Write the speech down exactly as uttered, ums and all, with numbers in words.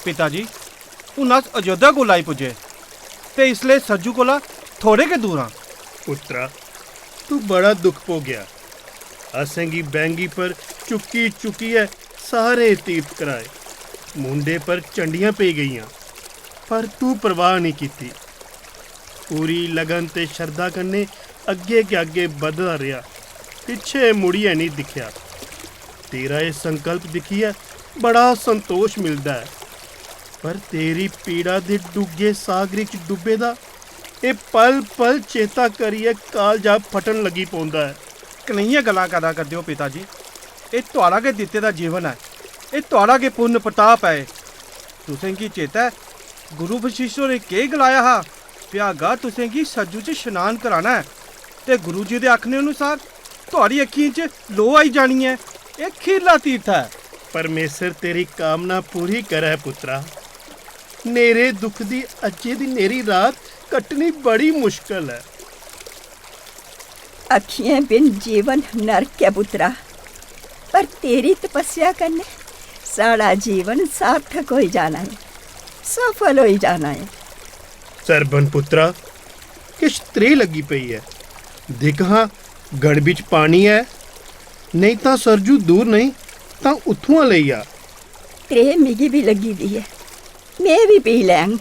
पिता जी, हून अस अयोध्या कोल आई पुज्जे ते इसलै सरजू कोला थोड़े गै दूर आं। पुत्रा, तू बड़ा दुख भोगेआ। असेंगी बैंगी पर चुक्की चुक्कियै सारे तीर्थ कराए। मुंडे पर चंडियां पेई गेइयां, पर तू परवाह नेईं कीती। पूरी लगन ते शरधा कन्नै अग्गें गै अग्गें बधदा रेहा, पिच्छें मुड़ियै नेईं दिक्खेआ। तेरा एह् संकल्प दिक्खियै बड़ा संतोष मिलदा ऐ, पर तेरी पीड़ा दे डुग्गे सागरी च डुब्बे दा एह् पल पल चेता करियै कालजा फटन लगी पौंदा ऐ। कनेहियां गल्लां करा करदे ओ पिता जी? एह् थुआड़ा गै दित्ते दा जीवन ऐ, एह् थुआड़ा गै पुन्न प्रताप ऐ। एह् तुसेंगी चेता ऐ गुरु वशिष्ठ होरें केह् गलाया हा? भ्यागा तुसेंगी सरजू च शनान कराना ऐ ते गुरु जी दे आखने अनुसार थुआड़ी अक्खियें च लोऽ आई जानी ऐ। एह् खीरला तीर्थ ऐ। परमेसर तेरी कामना पूरी करै पुत्रा। नेरे दुख दी अज्जै दी नेरी रात कट्टनी बड़ी मुश्कल ऐ। अक्खियें बिन जीवन नरक ऐ पुत्रा, पर तेरी तपस्या कन्नै साढ़ा जीवन सार्थक होई जाना ऐ, सफल होई जाना ऐ। सरबन पुत्रा, किश त्रेह् लग्गी पेई ऐ। दिक्ख हां, गड़ बिच पानी ऐ, नेईं तां सरजू दूर नेईं तां उत्थुआं लेई आ। त्रेह् मिगी बी लग्गी दी ऐ, में बी पी लैङ।